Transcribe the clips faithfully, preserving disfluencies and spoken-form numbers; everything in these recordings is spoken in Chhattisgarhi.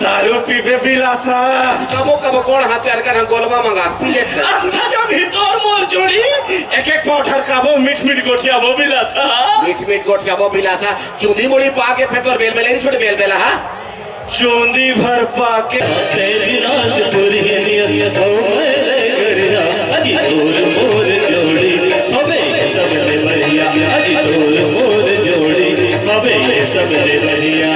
दारू पीबे बिलासा? कबो कबो कोन हाथ प्यार कर गोलवा मंगा पी लेत है। अच्छा, जब ही तोर मोर जोड़ी, एक एक पाउडर खाबो, मीठ मीठ गोठियाबो बिलासा। मीठ मीठ गोठियाबो बिलासा, चुंदी मुड़ी पा के फेर तोर बेल बेले नहीं छोटे बेल बेला, हाँ? चुंदी भर पा के। तेरी नास पूरी नियत हो मेरे गड़िया, अजी तोर मोर जोड़ी, अबे सबले बढ़िया, अजी तोर मोर जोड़ी, अबे सबले बढ़िया।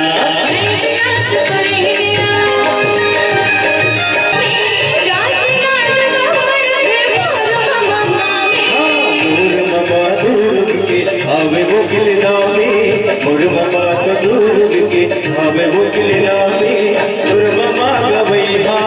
मोर ममा दूर के आवे वो किले नामे, मोर ममा तो दूर के आवे वो किले नामे, मोर ममा गवैया।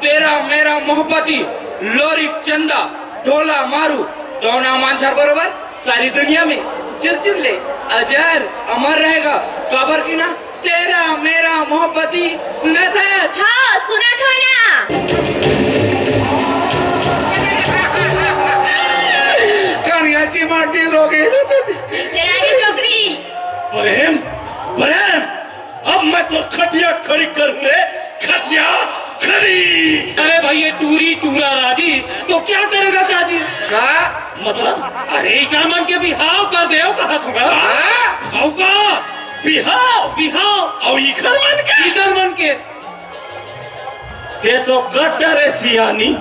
तेरा मेरा मोहब्बती, लोरिक चंदा, ढोला मारू, दोना मांझर बरोबर सारी दुनिया में चिरचिर ले अजर अमर रहेगा। काबर की ना तेरा मेरा मोहब्बती सुना था? हाँ, सुना था ना। करिया चिमाटी रोगे। इसे आगे टोकरी। प्रेम, प्रेम, अब मैं तो खटिया खड़ी करूँ रे, खटिया खड़ी। अरे भाई, ये टूरी टूरा राजी, तो क्या करेगा काजी? का? मतलब, अरे इकर मन के बिहाव कर दे, कहा तुमका? हाँ? अउ का? बिहाव, बिहाव। अउ इकर मन के? इकर मन के। ते तो कट्टर है सियानी।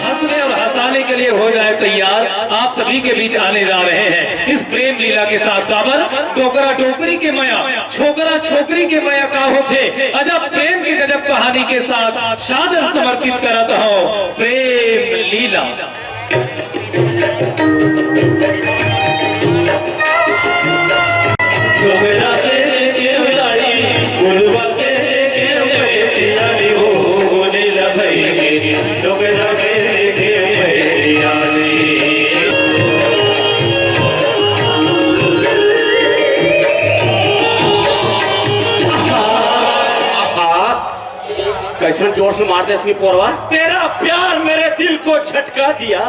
हंसने और हंसाने के लिए हो जाए तैयार, आप सभी के बीच आने जा रहे हैं इस प्रेम लीला के साथ। काबर टोकरा टोकरी के मया, छोकरा छोकरी के मया का होथे, अजब प्रेम के गजब कहानी के साथ सादर समर्पित करत हो प्रेम लीला। डोकरा के देखे दाई, बुढ़वा के देखे भैंसिया नी हो, नीला भई के। डोकरा के देखे भैंसिया नी। आहा, कैसन जोर से मार दे अपनी पोरवा। तेरा प्यार मेरे दिल को झटका दिया,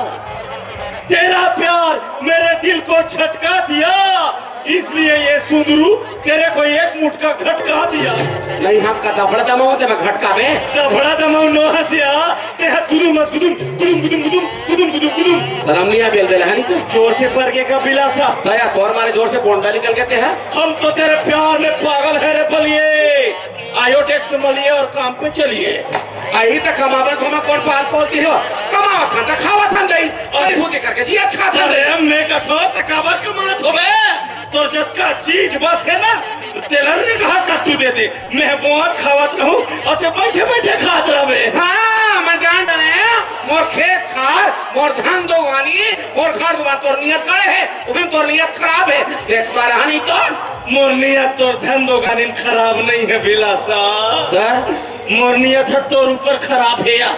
तेरा प्यार मेरे दिल को झटका दिया, इसलिए ये सुंदरू तेरे को एक मुटका खटका दिया। नहीं, हम का दफड़ा दमाओ ते मैं खटका बे। दफड़ा दमाओ नो हसिया, ते हाथ गुदुम मस गुदुम, गुदुम, गुदुम, गुदुम, गुदुम, गुदुम, गुदुम। शर्म नहीं आ बेल बेला, है नहीं तो? जोर से पड़ के का बिलासा। दया तोर मारे जोर से बोंडा निकल के ते है। हम तो तेरे प्यार में पागल है रे बलिए। आयो टैक्स मलिए और काम पे चलिए। आई त कमावन घुमा कोन पाल पोस दिहो? कमावत हन त खावत हन दई। अरे भूखे करके जियत खात हन। अरे मैं कथो त काबर कमात होबे? तोर जतका चीज बस है ना, तेला रे कहा कट्टू दे दे। मैं बोत खावत रहूं और ते बैठे बैठे खात रहबे। हाँ, मैं जान डरे। मोर खेत खार, मोर धन दो गानी, मोर घर दुआर तोर नियत गड़े है, उबिन तोर नियत खराब है। देख बारा नहीं तो। मोर नियत तोर धन दो गानी खराब नहीं है बिलासा। त? मोर नियत ह तोर ऊपर खराब हे या।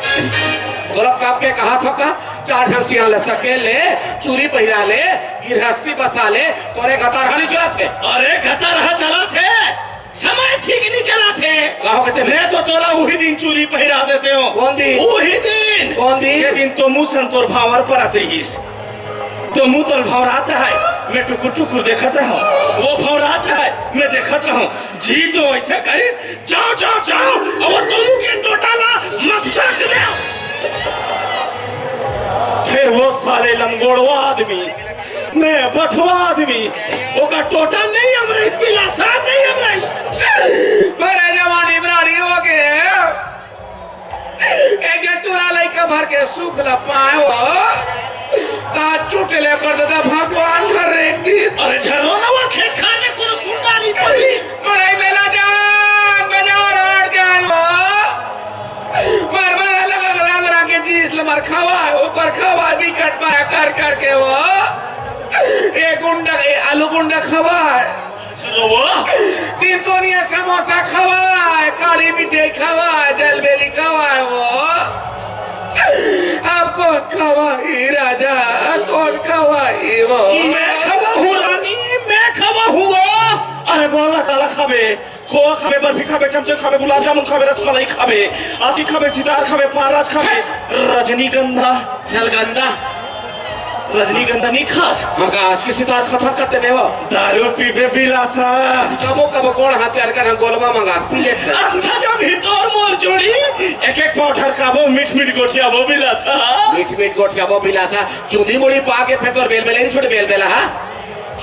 गलत काम के कहा थो का? चार झन सियान ले सकेल ले, चूरी पहिरा ले, गिरहस्ती बसा ले, तोरे गतार ह नहीं चलत हे। अरे गतार ह चलत हे, समय ठीक नहीं चलत हे। का हो कहते? मैं तो तोला उही दिन चूरी पहिरा देते हो। कौन दिन? उही दिन। कौन दिन? जे दिन तो मुसन तोर भावर पर आते हिस। तो मुँह तोर भौरात रहा है, मैं टुकुर टुकुर देखत रहा हूँ। वो भौरात रहा है, मैं देखत रहा हूँ। जी तो ऐसे करिस, जाओ, जाओ, जाओ, अब वो दोनों के टोटा ला मसक दे। फिर वो साले लंगोड़वा आदमी, मैं बठवा आदमी, ओका टोटा नहीं अमराइस, बिलासा नहीं अमराइस। भरे जवानी बराड़ी हो गए। एक टूरा लइका भर के सुख ल पाए हो, ता चुटले कर देता भगवान हर एक दिन। अरे झरो ना वो खेत खाने को सुनवारी पड़ी। मड़ई मेला जान, बाजार हाट जान हो। मर मर लगा रंग रंग के जीस ल मर खवा, ऊपर खवा, बिकट पाया कर कर के वो। ए गुंडा, ए आलू गुंडा खवा। झरो वो। तीन कोनिया समोसा खवा, मैं खवा हूँ रानी, मैं खवा हूँ वो। अरे बोल ना, काला खाबे, खोआ खाबे, बर्फी खाबे, चमचम खाबे, गुलाब जामुन खाबे, रसमलाई खाबे, आसी खाबे, सितार खाबे, पाराज खाबे, रजनीगंधा। जलगंधा। रजनीगंधा नहीं खास। मका आज के सितार खतर करते में वो। दारू पीबे बिलासा। कबो कबो कोण हाथ प्यार कर गोलवा मंगा पी लेते। अच्छा जब ही तोर मोर जोड़ी, एक एक पाउडर खाबो, मीठ मीठ गोठिया वो बिलासा। मीठ मीठ गोठिया वो बिलासा। चूंदी मुड़ी पा के फेर तोर बेल बेला नहीं छोटे बेल बेला, हाँ?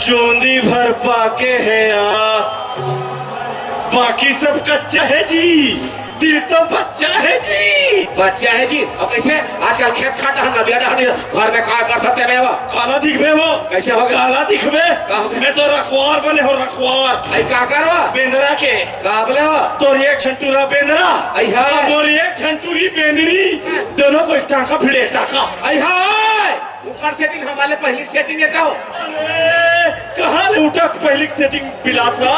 चूंदी भर पाके है आ, बाकी सब कच्चा है जी। दिल तो बच्चा है जी। बच्चा है जी। अब कैसे आजकल खेत खाट डहन, नदिया डहन, घर में का कर सकते नहीं वो? काला दिखबे वो। कैसे होगा? काला दिखबे। का होगा? मैं तो रखवार बने हो, रखवार। आई का करवा? बेंदरा के। का बोले वो? तोर एक झन टूरा बेंदरा। आई हाँ। और मोर एक झन टूरी बेंदरी। दोनों को एक टाका भिड़े, टाका। आई हाँ। ऊपर सेटिंग हमारे पहली सेटिंग है का? अरे, कहाँ ले उठा पहली सेटिंग बिलासा?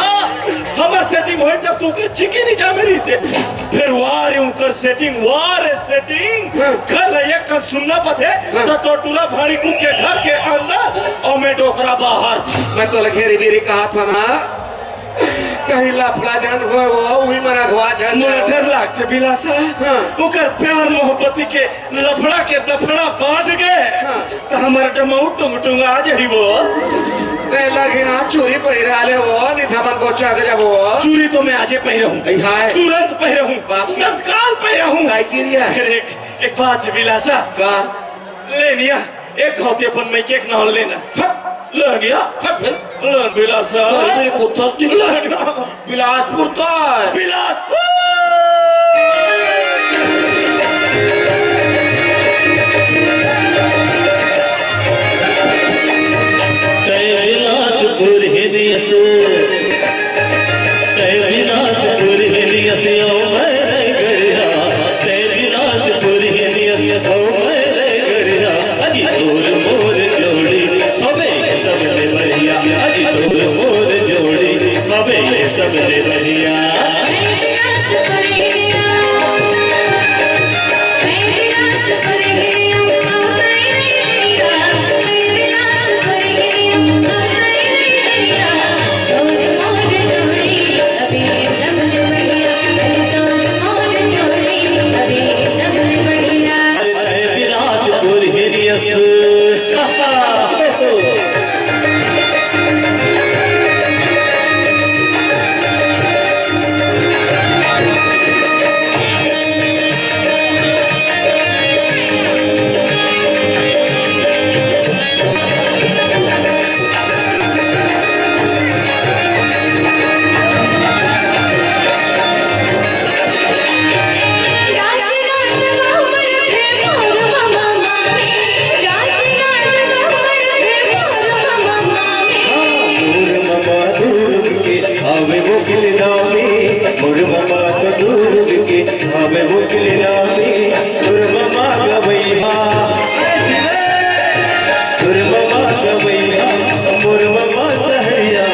हमर सेटिंग होई तब तो ओकर चिकी नहीं जा मेरी से। फिर वाह रे उनकर सेटिंग, वाह रे सेटिंग। हाँ। कल एक का सुनना पथे, हाँ। तो, तो टूरा भाड़ी कुक के घर के अंदर और मैं डोकरा बाहर। मैं तो लगे रे बीरी कहा था ना, कहीं लफड़ा जान हुआ वो, वही मरा हुआ जान मोला जाओ। डर लागथे बिलासा। हाँ। ओकर प्यार मोहब्बती के लफड़ा के दफड़ा बाज गे, हाँ। त हमर डमऊ टुंग टुंग आ जही वो। ते लगे हाँ चूरी पहिरा ले वो, निथामन बोचा के जब वो। चूरी तो मैं आजे पहिरे हूँ। आई हाय। तुरंत पहिरे हूँ। बाप रे। तत्काल पहिरे हूँ। काय की रिया? फिर एक, एक बात है बिलासा। का? ले निया, एक घौंती अपन मैं के एक नाव लेना। हट। ले निया। हट, हट। ले बिलासा। अरे मेरे पुत्र से ले निया। बिलासपुर का है। बिलासपुर। तै बिलासपुर हिनियस, तै बिलासपुर हिनियस, ओ मैं गया। तै बिलासपुर हिनियस, ओ मैं गया। अजी तोर मोर जोड़ी हवे सबले बढ़िया, अजी तोर मोर जोड़ी हवे सबले बढ़िया। अरे तय बिलासपुर हिनियस। मोर ममा दुर्ग के हवे वो किले नामी, मोर ममा तो दुर्ग के हवे वो किले नामी, मोर ममा गवैया। तोर ममा गवैया, मोर ममा सहरिया,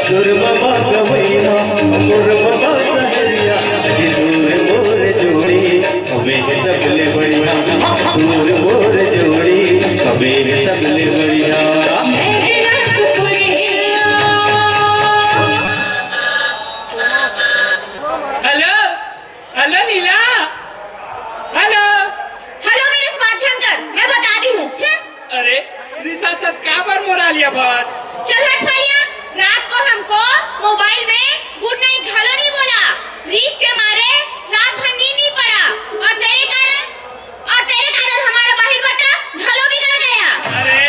तोर ममा गवैया, मोर ममा सहरिया, अजी तोर मोर जोड़ी हवे सबले बढ़िया, तोर मोर जोड़ी हवे सबले बढ़िया। हेलो, हेलो लीला, हेलो। हेलो, मेरे से बात झन कर, मैं बता दी हूँ। हम्म। अरे, रिसाथस काबर मोर आलिया भट्ट? चल हट भैया, रात को हमको मोबाइल में गुड नाइट घलो नहीं बोला। रीस के मारे रात भर नींद नहीं पड़ा। और तेरे कारण, और तेरे कारण हमारा बाहिर बट्टा घलो बिगड़ गया। अरे,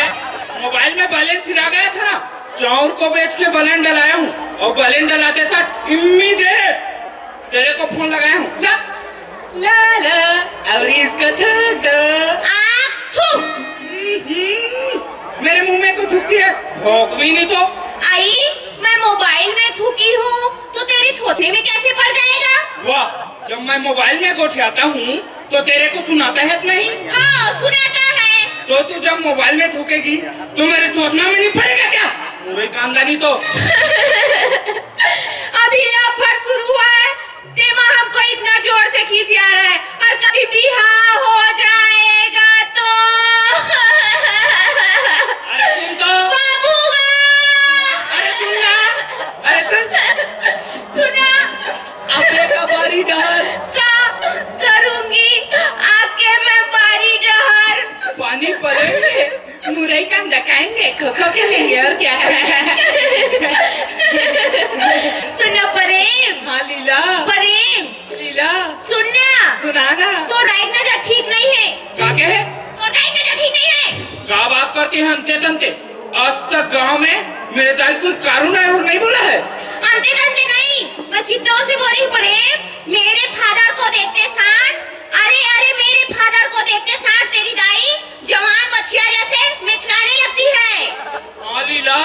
मोबाइल में बैलेंस सिरा गया था ना, चाउर को बेच के बलन डलाया हूँ, और बलन डलाते साथ इमीडिएट तेरे को फोन लगाया हूँ। ला, ला, ला, और इसको थूक दो। आ, थू। हम्म, मेरे मुंह में तो थूकती है, भौंक भी नहीं तो। आई, मैं मोबाइल में थूकी हूँ, तो तेरी थोथनी में कैसे पड़ जाएगा? वाह, जब मैं मोबाइल में गोठियाता हूँ, तो तेरे को सुनाता है कि नहीं? हाँ, सुनाता है। तो तू जब मोबाइल में थूकेगी, तो मेरे थोथना में नहीं पड़ेगा क्या? पूरे खानदानी तो। अभी लव भर शुरू हुआ है, तेमा हमको इतना जोर से खींच आ रहा है, और कभी बिहाव हो जाएगा तो। अरे सुन तो। का करूंगी आके मैं बारी डहर? पानी पड़ेंगे, मुरई कांदा खाएंगे, खो खो खेलेंगे, और क्या? सुन ना प्रेम। हाँ लीला। प्रेम। लीला। सुन ना। सुना ना। तोर दाई के नजर ठीक नहीं है। का के है? तोर दाई के नजर ठीक नहीं है। का बात करती है अंते तंते? आज तक गांव में मेरे दाई कोई कारू नहीं और नहीं बोला है। अंते तंते नहीं, मैं सीधा से बोली प्रेम, मेरे फादर को देखते साथ, अरे अरे, मेरे फादर को देखते साथ तेरी दाई जवान बछिया जैसे मिचलाने लगती है। हाँ लीला,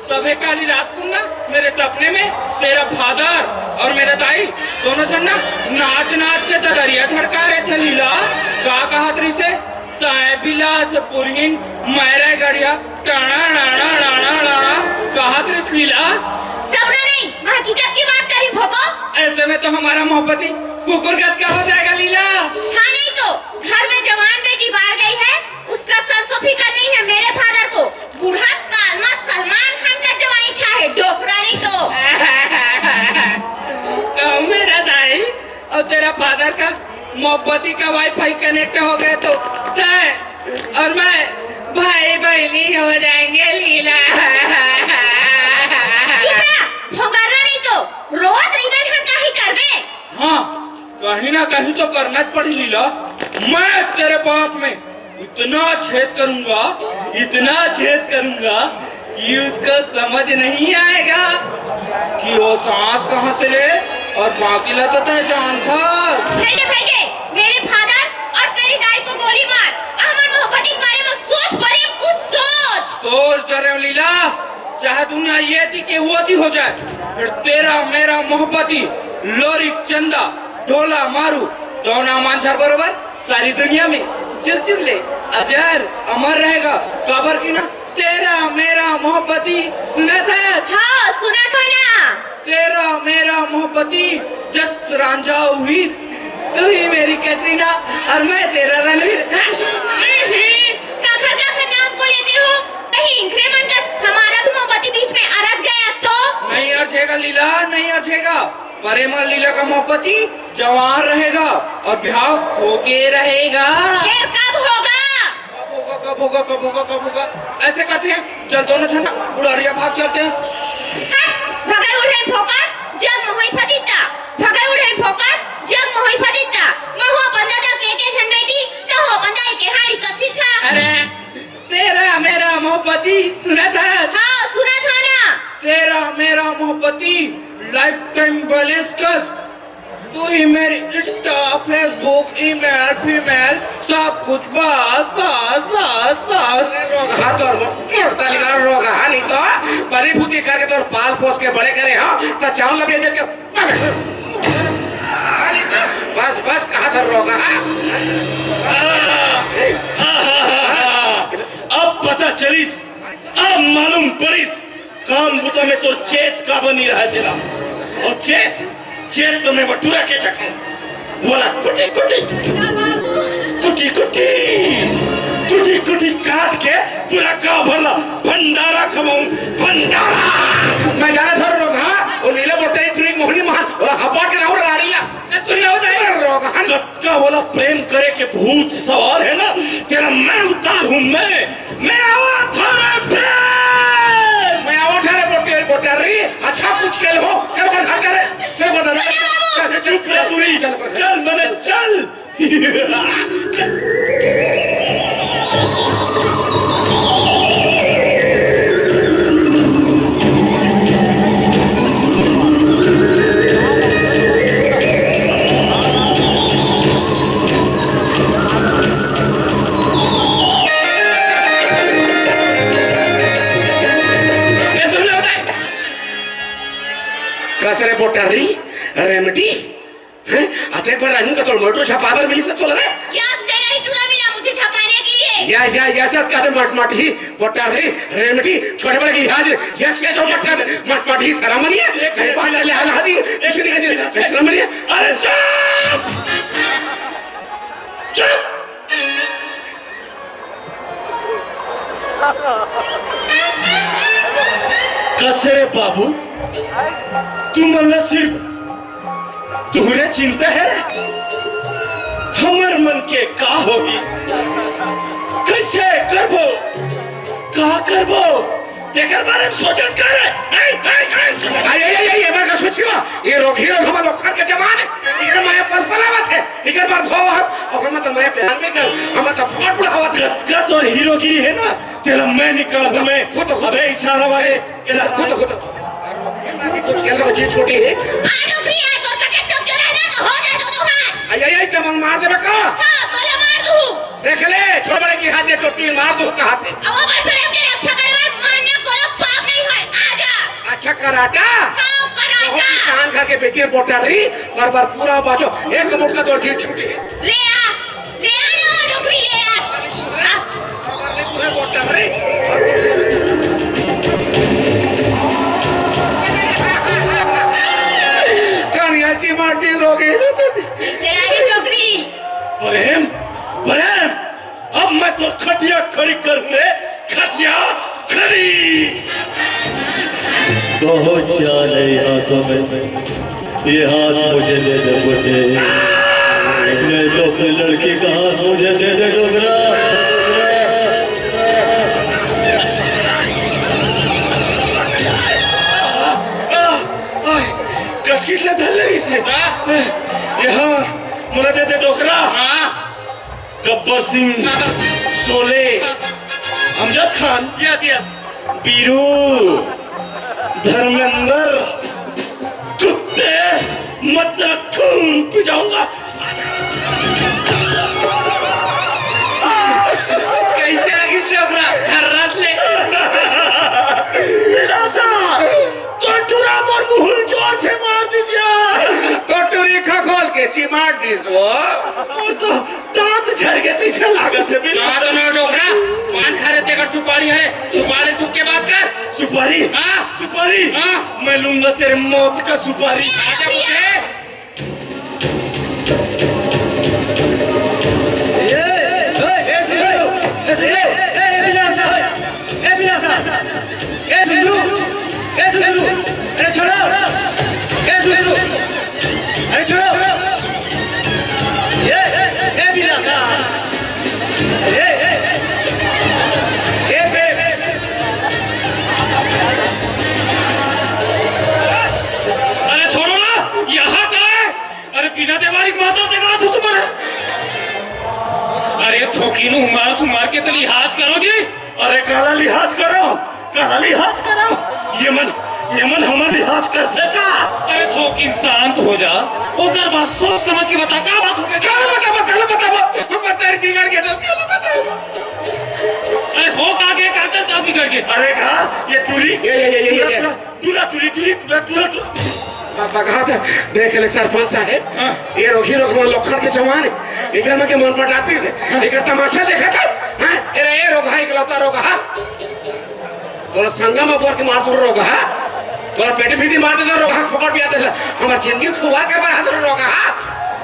तभे काली रात को ना मेरे सपने में तेरा फादर और मेरा दाई दोनों झन ना नाच नाच के ददरिया धड़का रहे थे लीला। का कहत रहिसे? तय बिलासपुर हिन, मैं रायगढ़िया, टाणा, टाणा, टाणा, टाणा, कहत रहिस लीला। सपना नहीं, मैं हकीकत की बात करी भोको। ऐसे में तो हमारा मोहब्बती कुकुर गत का हो जाएगा लीला। हाँ नहीं तो, घर में जवान बेटी बाढ़ गई है, उसका सरसों फिकर नहीं है मेरे फादर को। बुढ़त काल में सलमान खान का जवाई चाहे, डोकरा नहीं तो। कहूँ मेरा दाई और तेरा फादर का मोहब्बती का वाईफाई कनेक्ट हो गए तो तय और मैं भाई बहनी हो जाएंगे लीला। चुप रह, भोंगरना नहीं तो, रोवत रहिबे धन काहे करबे? हाँ, कहीं ना कहीं तो करना पड़ी लीला। मैं तेरे बाप में इतना छेद करूंगा, इतना छेद करूंगा कि उसको समझ नहीं आएगा कि वो सांस कहाँ से ले और बाकी ला तो तय जानता। भाई रे, भाई रे, मेरे फादर और तेरी दाई को गोली मार, हमारे मोहब्बत के बारे में सोच, बड़ी कुछ सोच। सोच जा रहे हो लीला, चाहे दुनिया ये थी कि वो थी हो जाए, फिर तेरा मेरा मोहब्बती लोरी चंदा ढोला मारू दोना मांझर बरोबर सारी दुनिया में चिरचिर ले अजर अमर रहेगा। काबर की ना तेरा मेरा मोहब्बती सुना था? हाँ, सुना था ना। तेरा मेरा मोहब्बती जस रांझा हुई, तू ही मेरी कैटरीना और मैं तेरा रणवीर। हम्म, काखर काखर नाम को लेते हो, कहीं इंक्रीमेंट का हमारा भी मोहब्बती बीच में अरज गया तो? नहीं अरझेगा लीला, नहीं अरझेगा। परेमा लीला का मोहब्बती जवान रहेगा और ब्याह होके रहेगा। फिर कब होगा? कब होगा, कब होगा, कब होगा, कब होगा? ऐसे करते हैं, चल दोनों झन बुढ़ारिया भाग चलते हैं। हट, भगई उड़हन फोकट, जग मोहई फदिता। भगई उड़हन फोकट, जग मोहई फदिता। महू अपन दादा के के झन बेटी, तहू अपन दाई के हाड़ी कसी था। अरे, तेरा मेरा मोहब्बती सुना था? हाँ, सुना था ना। तेरा मेरा मोहब्बती लाइफ टाइम बैलेंस कस। तू ही मेरी इंस्टा, फेसबुक, ईमेल, फीमेल, सब कुछ बस, बस, बस, बस। रोगहा तोर मो-, मोर तलिका रोगहा नहीं तो बड़ी बुद्धि करके तोर पाल पोस के बड़े करे हो, तो चावल लबिया जल के नहीं तो बस, बस, कहा था रोगहा? अब पता चलिस, अब मालूम परिस, काम बुता में तोर चेत का बनी रहा तेरा। और चेत, चेत तो मैं बटुरा के चखूं। बोला कुटी कुटी, कुटी कुटी, कुटी कुटी काट के पूरा का भरला भंडारा खवाऊं, भंडारा। मैं जाना था रोगहा, और लीला बोलते ही पूरी मोहनी महान, और हपाट के ना हो राड़ी ला। मैं सुन रहा हूँ, जाए। रोगहा। का बोला प्रेम करे के भूत सवार है ना, तेरा मैं उतार हूँ मैं, मैं आवा थारे प्रेम। मैं आवा थारे बोटे, बोटे री, अच्छा कुछ के हो, के बोल घर करे, के बोल घर करे। चुप रह पूरी, चल मने चल। ये सुन लो उधर। कसरे बोटरी, रेमटी, हैं? अतेक बड़ा रहूं का तोर मोटो छपावर मिली सकतो रे? यस, तेरा ही टूरा मिला मुझे छपाने के लिए। या, या, यस, यस, कहते मट, मट ही, बोटरी, रेमटी, छोटे बड़े की लिहाज, यस, यस, हो मत कहते, मट, मट ही शर्म नहीं है? कहीं बात ले हाल हादी, किसी ने कहीं शर्म नहीं है? अरे चुप! चुप! कसरे बाबू, तुमन ला सिर्फ पूरे चिंता हे हमर मन के का होही, कइसे करबो, का करबो, तेकर बारे में सोचस का रे? ऐ, ऐ, ऐ, सोचस। आई, आई, आई, आई, ये बार का सोचियो, ये रोगही रोग हमर लोखर के जवान हे, इकर माया पल पल आवत हे, इकर बार धो हम, अउ हम तो माया प्यार में कर, हम तो फोट उड़ावत हे। कतका तोर हीरोगिरी हे ना, तेला मैं निकाल दूं मैं। खुद, खुद। अबे इशारा वाले, एला खुद, खुद। कुछ खेल रहा जी छोटी है। आलू भी है, तो कटे सब जो रहना तो हो जाए दो दो हाथ। आई, आई, आई, ते मन मार देबे का? हाँ, तोला मार दूँ। देख ले, छोड़ बड़े की हाथ दे टोपी मार दूँ कहा थे। अब अपन प्रेम के रक्षा करवार मानना कोनो पाप नहीं है। आजा। अच्छा, कराटा? हाँ, कराटा। बहुत किसान घर के बेटी बोटर रही, पर बार पूरा बाजो, एक मुट्ठा तोर जी छूटी है। ले आ, ले आ ना, डोकरी ले आ। आ। करिया चिमाटी रोगे। कैसे लागे डोकरी? प्रेम, प्रेम, अब मैं तो खटिया खड़ी करूँ रे, खटिया खड़ी। बहुत चाल है हाथों में। ये हाथ मुझे दे दे बुड्ढे, नहीं तो अपनी लड़की का हाथ मुझे दे दे डोकरा। कटकिट ले धर ले इसे। हाँ। ये हाथ मोला दे दे डोकरा। हाँ। गब्बर सिंह, शोले, अमजद खान, यस यस। बीरू, धर्मेंद्र, कुत्ते, मत रखूं, पी जाऊंगा। कैसे लगिस डोकरा? थर्रस ले। निराशा, तो टूरा मोर मुंह जोर से मार दीजिए। तो टूरी खखोल के चिमाट दीस वो। और तो दांत झड़ के तइसे लागत हे बिना। दांत ना डोकरा, पान खा रहे तेकर सुपारी है, सुपारी सूंघ के बात कर। सुपारी? हाँ। सुपारी? हाँ। मैं लूंगा तेरे मौत का सुपारी। आजा मुझे। ए, ए, ए, ए, ए, ए, ए, ए, ए, ए, ए, ए, ए, सुंदरू, ए सुंदरू, अरे छोड़ो, ए सुंदरू, अरे छोड़ो, ए, ए बिलासा, ए, ए, ए बे, अरे छोड़ो ना, यहाँ का है? अरे बिना देवारी माता देवा तू तुम्हारा। अरे थोकिन उमार सुमार के तो लिहाज करो जी। अरे काला लिहाज करो, काला लिहाज करो। ये मन, ये मन हमर लिहाज करथे का? अरे थोकिन शांत हो जा। ओकर बाद सोच समझ के बता, का बात हो गई? काला बतावा, काला बतावा। हमर सारी बिगड़ के तो काला बतावा। अरे हो का के, का कर, का बिगड़ के? अरे का, ये टूरी, ये, ये, ये, ये, ये। टूरा, टूरी, टूरी, टूरा, टूरा, टूरा। बा-, बघा दे, देख ले सरपंच साहेब, हाँ। ये रोगी रोग मन लोखर के जवान हे, एकर मन के मन पटाती हे, एकर तमाशा देखत हे, हाँ? अरे ये रोगहा, इकलौता रोगहा, तोर संगा में बोर के मार दूँ रोगहा, तोर पेटी फीटी मार दे तो रोगहा, फोकट पिया दे, हमर जिंदगी खुआ के बना दे रोगहा।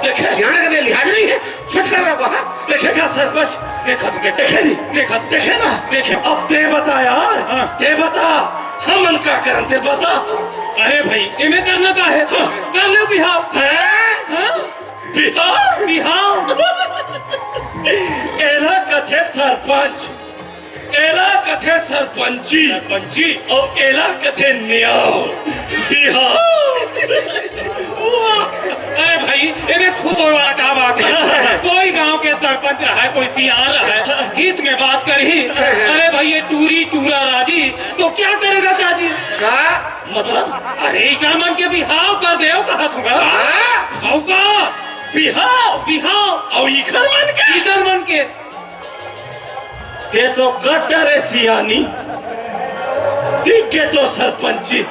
देखे? सियाने के लिए लिहाज नहीं है। फैसला रहा वहाँ। देखेगा सरपंच? देखा तो, देखा। देखे नहीं? देखा तो। देखे ना? देखे। अब ते बता यार, हाँ। ते बता, हमन का करन, ते बता। अरे भाई, एमे करना का है? हाँ। कर ले बिहाव। हैं? हाँ? बिहाव? बिहाव। एला कथे सरपंच। एला कथे सरपंची। सरपंची। अउ एला कथे न्याव। बिहाव। अरे भाई, एमे खुश होए वाला का बात है? कोई गांव के सरपंच रहा है, कोई सियान रहा है, हित में बात करही। अरे भाई, ये टूरी टूरा राजी तो क्या करेगा चाची? का? मतलब? अरे, इकर मन के बिहाव कर दे, कहत हूँ। हाँ? अउ का? बिहाव? बिहाव। अउ इकर मन के? इकर मन के। ते तो कट्टर ए सियानी, दिख गे तो सरपंची।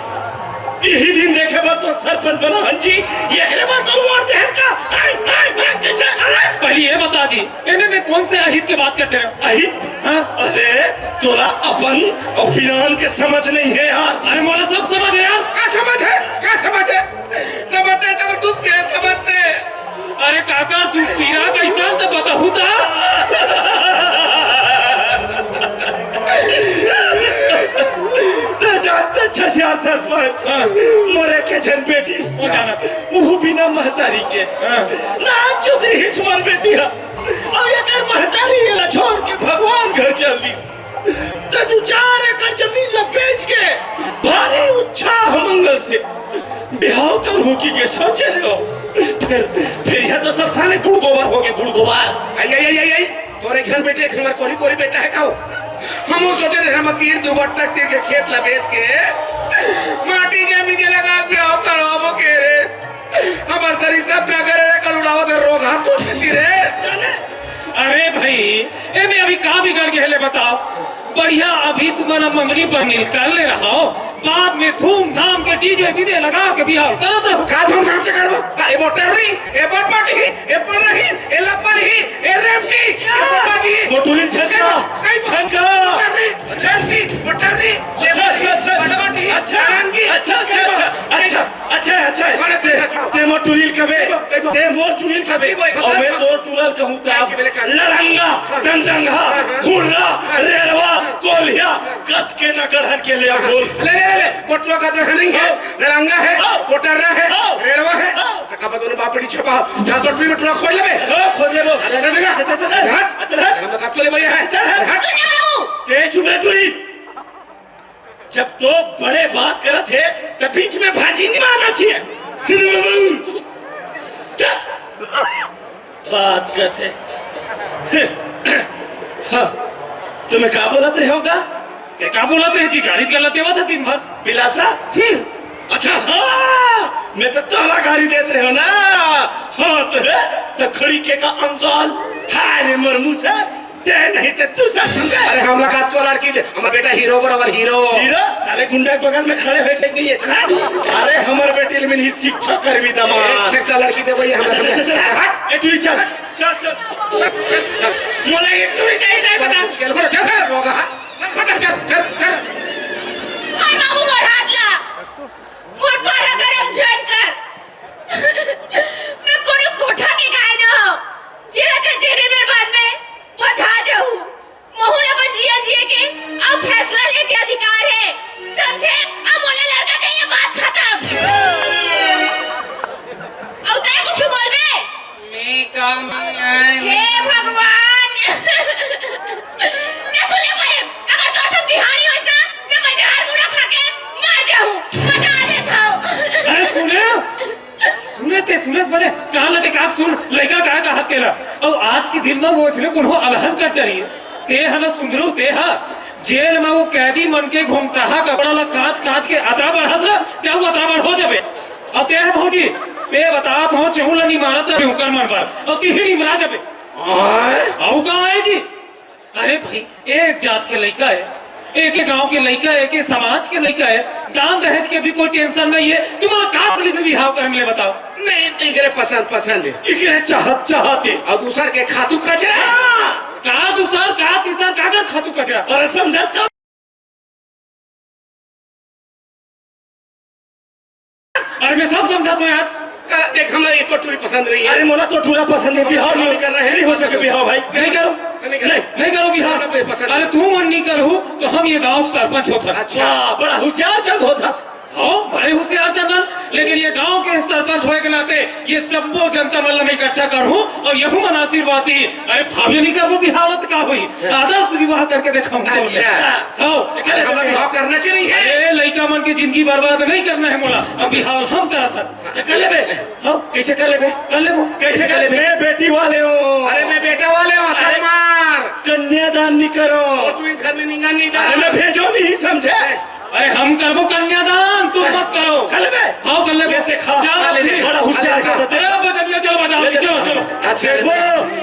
इही दिन देखे बर तो सरपंच बना हन जी, एकरे बर तो वोट देहन का? आय, आय, आय, कैसे? आय! पहले ये बता जी, एमे में कौन से अहित के बात करते रहे? अहित? हाँ? अरे, तोला अपन अउ पिरान के समझ नहीं है यार। अरे, मोला सब समझ है यार। का समझ है? का समझ है? समझते तो तू क्या समझते? अरे काका, तू पीरा कैसन त बताहू त? त जानते छसिया सरपंच, हाँ। मोरे के झन बेटी, वो जाना था। वो बिना महतारी के। हाँ। नाचुक रहिस मोर बेटी ह। अब एकर महतारी एला छोड़ के भगवान घर चल दिस। त दू चार एकड़ जमीन ला बेच के भारी उत्साह मंगल से बिहाव करहूं कहिके सोचे रहे हो। फिर, फिर यह तो सब साले गुड़ गोबर हो गए, गुड़ गोबर। आई, आई, आई, आई, आई। तोरे घर बेटे एक हमर कोरी कोरी बेटा है का हो? हम वो सोचे रहे, हम तीर दुबट्टा तीर के खेत ला बेच के माटी जमीन के लगा के बिहाव करवाबो के रे। हमर सरी सब ना करे रे, कल उड़ावत है रोग हाथ तोड़ देती रे। अरे भाई, एमे अभी का बिगड़ गए ले बताओ? बढ़िया, अभी तुमन मंगनी पर निकल ले रहो, बाद में धूमधाम के डीजे बीजे लगा के बिहाव करत रहो। का धूमधाम से करबो? ए मोटर रही, ए बटपट ही, ए पर रही, ए लपर ही, ए रेमटी, ए बटपट ही। मोटुली झटका, कई झटका। मोटर रही, रेमटी, मोटर रही, अच्छा, अच्छा, अच्छा, अच्छा। बटपट ही, अच्छा, नारंगी, अच्छा, अच्छा, कई अच्छा, अच्छा। अच्छा, अच्छा, कौन है ते, तेरा? ते मोर टुरी ल कबे, कई बा-, कई बा-, ते मोर टुरी ल कबे, कई बा-, और मैं तोर टुरा ल कहूँ त कई बा-, लड़ंगा, हाँ। डंडंगा, हाँ, हाँ। घुर्रा, हाँ। रेड़वा, कोलिया, कत के न गढ़न के ले बोल। ले, ले, ले, ले, मोटुआ का तो है नहीं है, हाँ। लड़ंगा है, हाँ। मोटर्रा है, हाँ। रेड़वा है, हाँ। तो कब दोनों बापड़ी छपा, जा तो टुरी मोटुआ खोज लेबे। हाँ, खोज लेबो। अरे, अरे, अरे, अच्छा, अच्छा, अच्छा। हट। अच्छा, हट। हम लोग आपको ले भैया है। चल, हट। हट। सुन बाबू। ते चुप रह टुरी। जब दो बड़े बात करत हे, त बीच में भाजी नहीं मारना चाहिए। चुप। बात करत हे। हाँ, तुम्हें का बोलत रहे होगा? ये का बोलत रहे जी? गाली गलत देवत है दिन भर। बिलासा? हम्म। अच्छा, हाँ, मैं तो तोला गाली देत रहे हो ना। हाँ, तो है, तो खड़ी के का अंकल, हाय रे मरमूसा, ते नहीं ते तू सब समझे। अरे हमला काट को लड़की दे, हमर बेटा हीरो बराबर हीरो। हीरो? साले गुंडा के बगल में खड़े होए के नहीं है, चला। अरे हमर बेटी ले मिली शिक्षा कर्मी दामाद। एक से एक लड़की दे भैया, हमला चल, चल, चल, चल। हट, ए टुरी चल। चल, चल। मोला एक टुरी चाहिए, नहीं बता। चल, चल, चल, रोगा। चल, चल, चल, चल। और बाबू बढ़ा दिया। मोर पर गरम झन कर। मैं कोनो कोठा के गाय न हो, जेला ते जेने बेर बन में बधा जाहू। महू ल अपन जिया जिए के अब फैसला लेके अधिकार है, समझे? अब मोला लड़का चाहिए, बात खत्म। अउ तै कुछ बोलबे? मैं का में आए हे भगवान। ते सुन ले पहले, अगर तोर सब बिहारी होइस ना, त मैं जहर बुरा खा के मर जाहूं, बता देत हव। अरे सुने, सुने ते सुने, बड़े कान लटे कान सुन, लइका का कहा तेला। अउ आज के दिन में वो इसने कोनो अलहन कर डरी। ते ह ना सुंदरू, ते ह जेल में वो कैदी मन के घुमटाहा कपड़ा ला कांच कांच के अतरा बढ़ास ना, ते अउ अतरा बढ़ हो जाबे। अउ ते ह भौजी, ते बतात हो, चहु ला निमारत रहे उकर मन पर, अउ तिही निमरा जाबे। आय? अउ का आय जी? अरे भाई, एक जात के लइका है, एक गांव के लइका है, एक समाज के लइका है, दान दहेज के भी कोई टेंशन नहीं है। तुम्हारा का तकलीफ में बिहाव करने ले बताओ? नहीं, इकरे पसंद, पसंद है। इकरे चाहत, चाहत है। और दूसर के खातू कचरा। हाँ, का दूसर, का तीसर, का कर खातू कचरा? अरे समझस का? अरे मैं सब समझा तो यार। का, देख, हमरा एको टुरी पसंद नहीं है। अरे मोला तो टुरा पसंद है, हम बिहाव नहीं नहीं हो करना है, नहीं हो मत सके करो। बिहाव भाई। नहीं करो। नहीं करो। नहीं, नहीं करो बिहाव। हमरा तो ये पसंद अरे नहीं। तू मन नहीं करहू तो हम ये गांव के सरपंच होत हन। अच्छा। वाह, बड़ा होशियार चंद होत हस। हाँ, बड़े होशियार चंद हन, लेकिन ये गांव के सरपंच होए के नाते ये सब्बो जनता मन ला मैं इकट्ठा करहूं और यहू मन आशीर्वाद दी। अरे भाभी नहीं करबो बिहाव तो का होई? आदर्श विवाह करके देखाऊं तो मैं। अच्छा। हाँ, अरे, हमरा बिहाव करना चाहिए। अरे, लइका मन के जिंदगी बर्बाद नहीं करना है मोला। अब बिहाव हम करत हन। हाँ। कर लेबे? हाँ, कैसे कर लेबे? कर लेबो। कैसे कर लेबे? मैं बेटी वाले हूँ। अरे, मैं बेटा वाले हूँ, अरे, सलमान। कन्यादान नहीं करो। और तू इन घर में निंगा नहीं जा। अरे, मैं भेजो नहीं समझे। अरे, हम करबो कन्यादान, तू मत करो। कर लेबे? हाँ, कर लेबे। ये देखा, चलो, अरे, ठीक। बड़ा होशियार अरे, चलता है। अरे, बजनिया, चलो, बजाओ, चलो, चलो। अच्छा। देखो,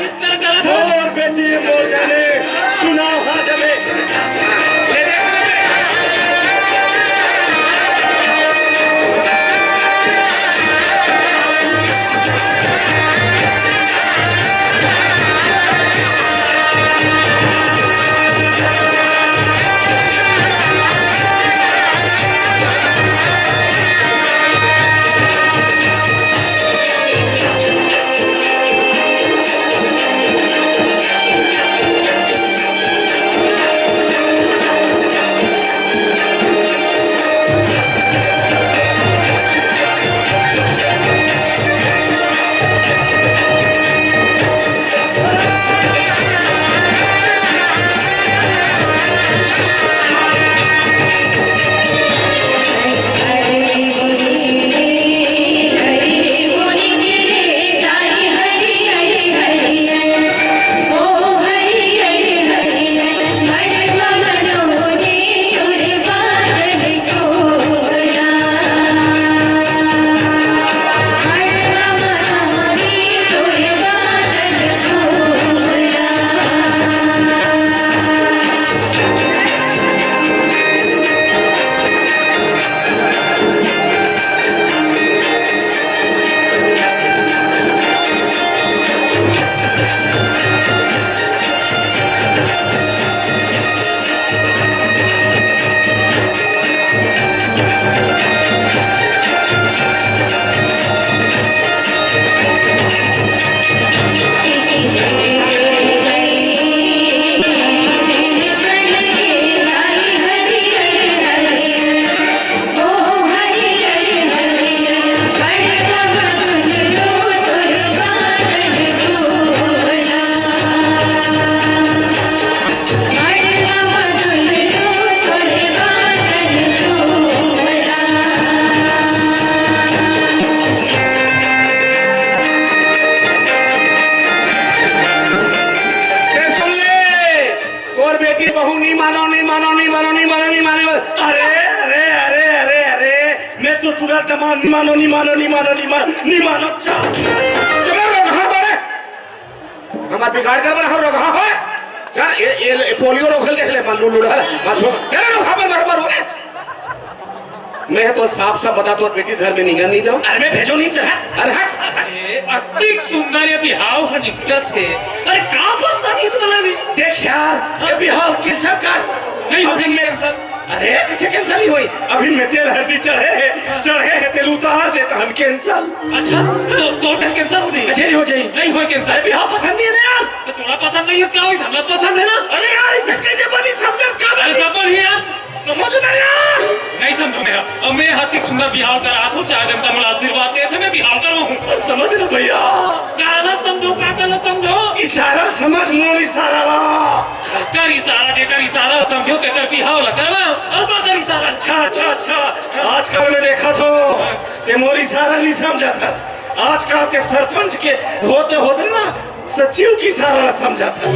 इतना गलत है। और बेटी मोर जाने, चुनाव हार जाबे। दमांद, निमानो, निमानो, निमानो, निमानो, निमानो, चा। चलो, रोगहा हो रे। हमार बिगाड़ कर बना, हम रोगहा हो। चल, ये, ये, ये पोलियो रोग देख ले, मार लू, लू, लू, मार छो। तेरा रोगहा पर मर, मर हो रे। मैं तो साफ, साफ बता, तोर बेटी धर्म में नहीं, नहीं जाऊँ। अरे, मैं भेजो नहीं चला। अरे, हट। अरे, अतिक सुंदर ये बिहाव ह निपटत हे। अरे, का परेशानी तुमला भी? देख यार, ये बिहाव कैंसिल कर। नहीं हो अभी सकता मैं cancel। अरे, कैसे cancel नहीं होई? अभी मैं तेल हल्दी चढ़े है, चढ़े है, तेल उतार देता हम cancel। अच्छा, तो, तो फिर cancel हो गई? कैसे नहीं हो जाई? नहीं होई cancel। अरे, बिहाव पसंद नहीं है ना यार। तो थोड़ा पसंद नहीं है, क्या होई? सब लोग पसंद है ना। अरे यार, इसे कैसे बनी समझस का अरे बनी? सब बनी यार। समझ ना यार। नहीं समझो मैं। अब मैं हतिक सुंदर बिहाव करा हूँ, चार जनता मोला आशीर्वाद देत हे, मैं बिहाव करवाहूँ। समझ ना भैया। काला समझो, का काला समझो? इशारा समझ, मोर इशारा ला। कर इशारा, जेकर इशारा समझो, तेकर बिहाव ला करवा। और का कर इशारा? अच्छा, अच्छा, अच्छा। आजकल मैं देखा तो, ते मोर इशारा नहीं समझा था। आजकल के सरपंच के होते, होते ना, सचिव के इशारा ला समझा था।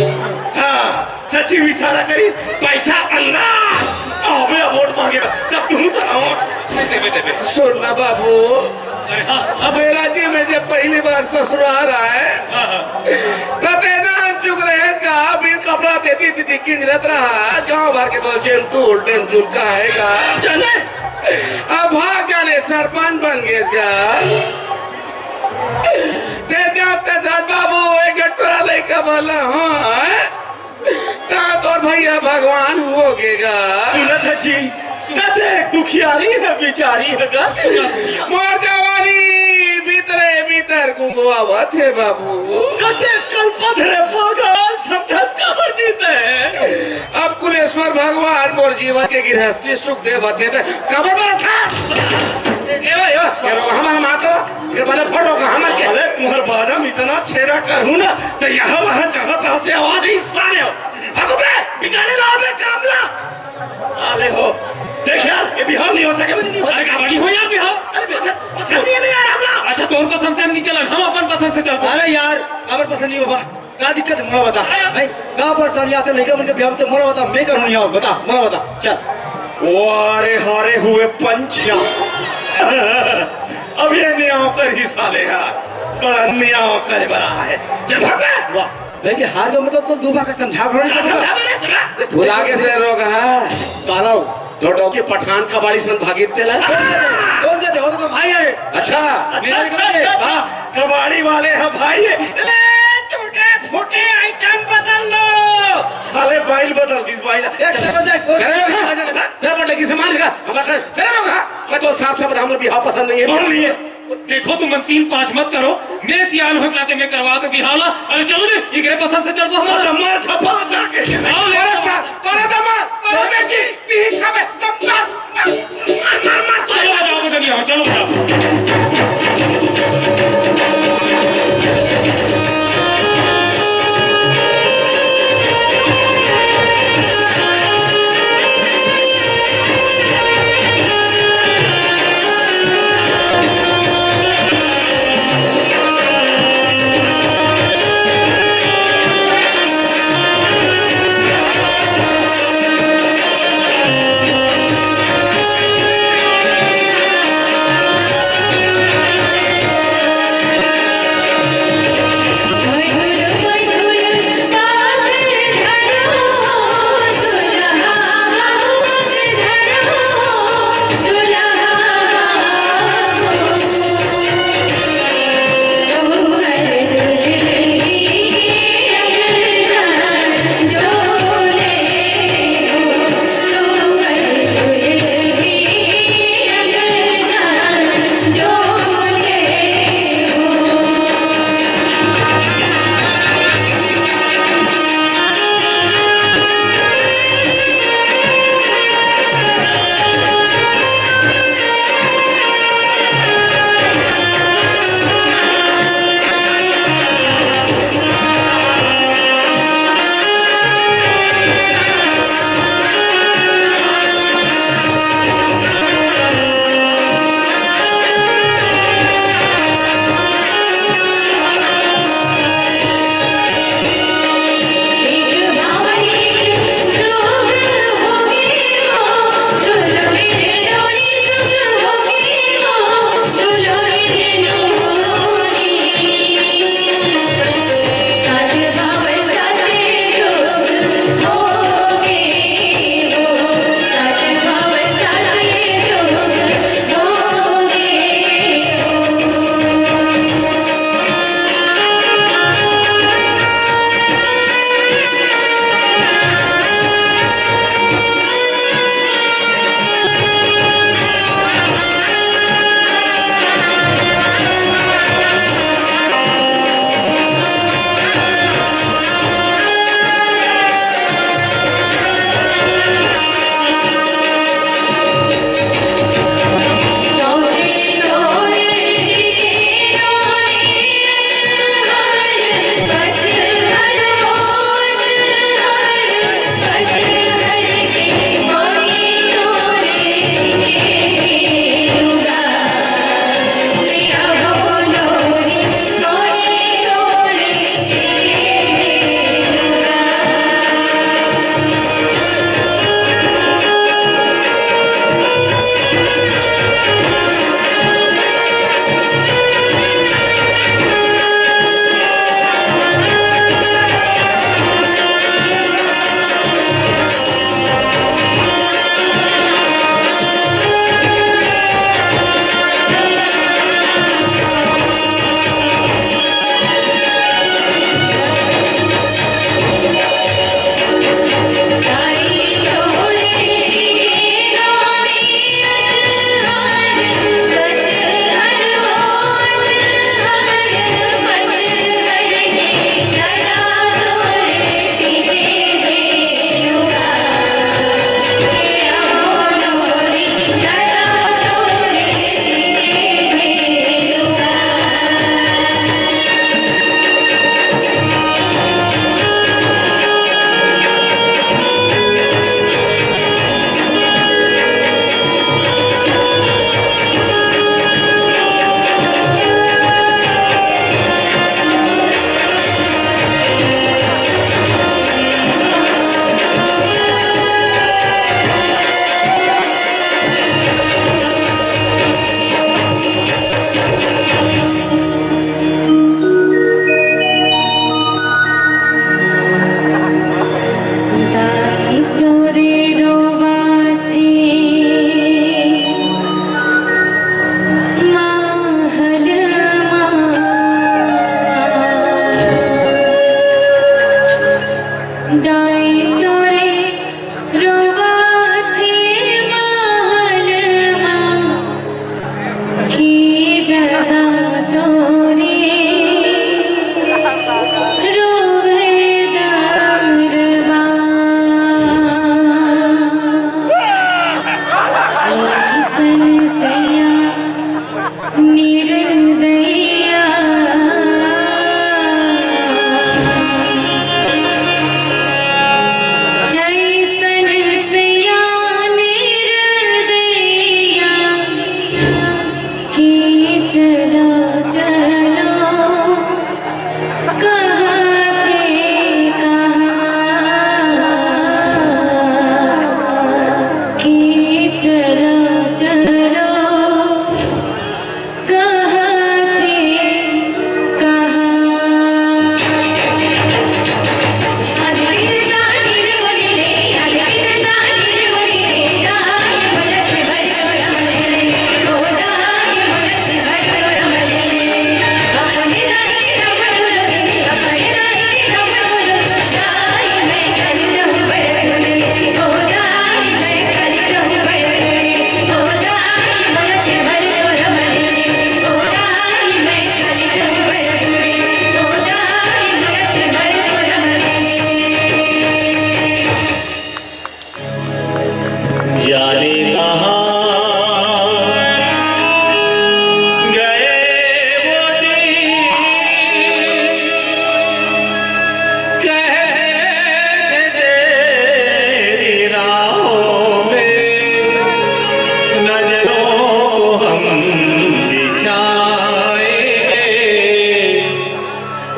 हाँ, सचिव इशारा करिस, पैसा अंदर। अबे वोट मांगे बा, तब तू तो आओ। देबे, देबे। सुन ना बाबू, अरे हाँ, हाँ। मेरा जी, मैं जब पहली बार ससुराल आए, हाँ, हाँ। तो तेना चुक रहेगा, बिन कपड़ा देती दीदी किंजरत रहा, गांव भर के तो जेम टूल, डेम चुल कहेगा। जाने? अब भाग जाने सरपंच बन गए इसका। ते जात, ते जात बाबू, एक गट्टरा लइका भला, हाँ, ता तोर भैया भगवान हो गेगा। सुनत है जी, कतेक दुखियारी है, बिचारी है गा। मोर जवानी भीतरे भीतर गुंगवावत हे बाबू। कतेक कल्पत रे पागल, समझस काबर नहीं ते? अब कुलेश्वर भगवान मोर जीवन के गृहस्थी सुख देवत हे, ते काबर मरत हे? ए, ए, ए, ए, हमर माँ तो, ये बने फोड़ रोका हमर के। अरे, तुम्हर बाजा में इतना छेदा करहूँ ना, तो यहाँ वहाँ जहाँ तहाँ से आवाज ही साले हो। भागो बे, बिगाड़े ला बे, काम ला। साले हो। देख यार, ये बिहाव नहीं हो सके, नहीं हो अरे, सके। कबड्डी हो यार, बिहाव। अरे, पसंद, पसंद नहीं है यार, हमला। अच्छा, तोर पसंद से हम नहीं चलन, हम अपन पसंद से चल। अरे यार, काबर पसंद नहीं बाबा? का दिक्कत हे, मोला बता। भाई, का परेशानी आथे लइका मन के बिहाव में? मोला बता, मैं करहूँ नहीं, बता, मोला बता, चल। वारे हारे हुए पंछिया। अब ये न्याव कर ही साले यार, बड़ा न्याव करे बड़ा है। चल भाग बे। वाह, भाई के हार का मतलब तो दू भाग समझा थोड़ी ना सका। समझा मेरे, चला। भुला के से रोग है। तालाव। तो डौकी पठान कबाड़ी सन भागित तेला। कौन कहते? कौन कहते? वो तो भाई है। अच्छा। अच्छा, मेरे अच्छा, कहते, अच्छा, अच्छा। हाँ। कबाड़ी वाले हैं भाई। ले, टूटे फूटे आइटम बदल दो। साले बाइल बदल दिस, बाइल। एक से बजाय, कौन करे से लोग बजाय? हैं? तेरा बड़ा की सामान का, हमारा कर, तेरा लोग हैं? मैं तो साफ साफ बता, हमें बिहाव पसंद नहीं है। बोल नहीं है। देखो, तुमन सीन पाँच मत करो, मैं सियान होय के नाते मैं करवा के बिहाव ला। अरे चलो जी, ये गए पसंद से चल, हम मार झपा जाके। आओ, ले अरे सा-, अरे दमा, अरे बेटी, तीन खाबे, तब मार, मार, मार, मार, मार। चलो बजाओ, बजा दिया, चलो बजाओ।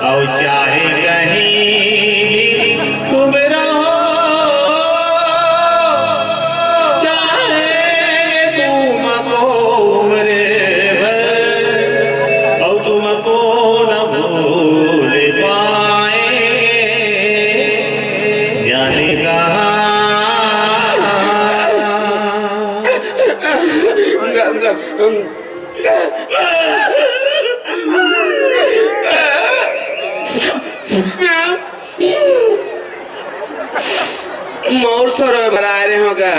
अउ चाहे कहीं भी तुम रहो, चाहे तुमको उम्र भर, अउ तुमको न भूल पाएंगे, जाने कहाँ। मउर सरोय बर आए रहे हो गा।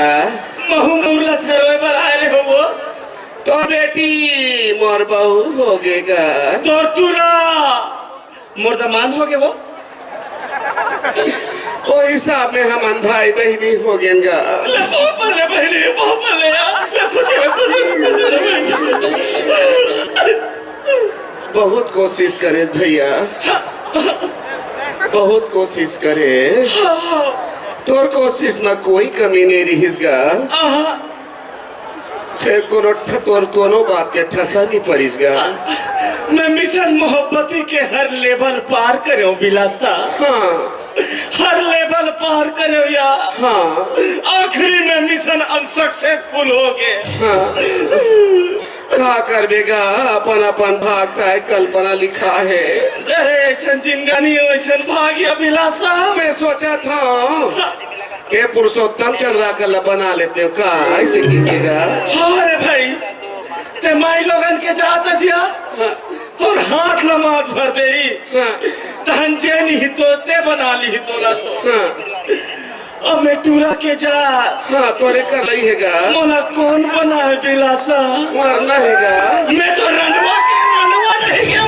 महू मउर ला सरोय बर आए रहे हो वो। तो बेटी मोर बहू हो गे गा। तो टूरा मोर दमांद हो गे वो। ओ हिसाब में हमन भाई बहिनी हो गेन गा। ले, बहुत बड़े बहिनी, बहुत बड़े यार। ले, खुशी रहे, खुशी रहे, खुशी रहे बहिनी। बहुत कोशिश करे भैया, बहुत कोशिश करे। तोर कोशिश में कोई कमी नहीं रहिस गा। आहा। फेर कोनो ठ-, तोर कोनो बात के ठसा नहीं परिस गा। मैं मिशन मोहब्बती के हर लेवल पार करेंव बिलासा। हाँ। हर लेवल पार करेंव यार। हाँ। आखिरी में मिशन अनसक्सेसफुल हो गे। हाँ। का करबे गा, अपन अपन भाग ताय कल्पना लिखा है। अरे ऐसन जिंदगानी, ऐसन भाग्य बिलासा। मैं सोचा था ए पुरुषोत्तम चंद्राकर ला बना लेते हो का? ऐसे कीजिएगा। हाँ रे भाई, ते माई लोगन के जात हस या, तोर हाथ ला मार भर देही। हाँ। तहन जे नहीं तो ते बना ली तोला तो। हाँ। अब मैं टूरा के जा। हाँ, तोरे कर लई है गा। मोला कौन बनाए बिलासा? मरना है गा। मैं तो रंडवा के रंडवा रह गया।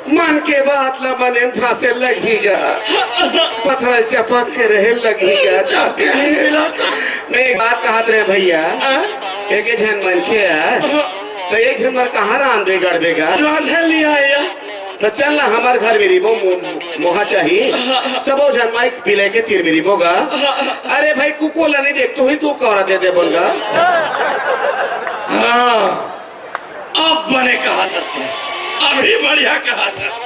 मन के बात ला मने में फंसे लगही गा, पथरा चपक के रहे लगही गा। मैं एक बात कहत रहे भैया, हाँ? एक झन मनखे आ, तो एक झन बर कहाँ रांधे गड़बे गा? रांधे लिया या। तो चल ना हमर घर में रिबो मो-, मोहा चाही, सबो झन माइक पिले के तीर में रिबो गा। अरे भाई कुकुर ला नहीं देख, तू ही तू कौरा दे दे बोल गा। हाँ। अब बने कहा दस ते, अभी बढ़िया कहा दस।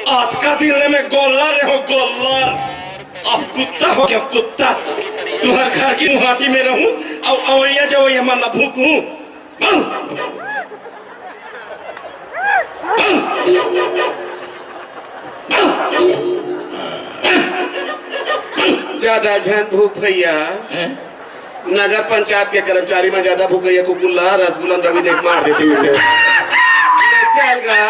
आज का दिन ले मैं गोल्लर रहे हो, गोल्लर। अब कुत्ता हो गया, कुत्ता। तुम्हारे घर की मुहाती में रहूं, अब अवैया जवैया मन ला भूकूं। ज्यादा झन भूक भैया। हैं? नगर पंचायत के कर्मचारी मन ज्यादा भूकइया कुकुर ला रसगुल्ला दवी देख मार देते उठे। ले चल गा।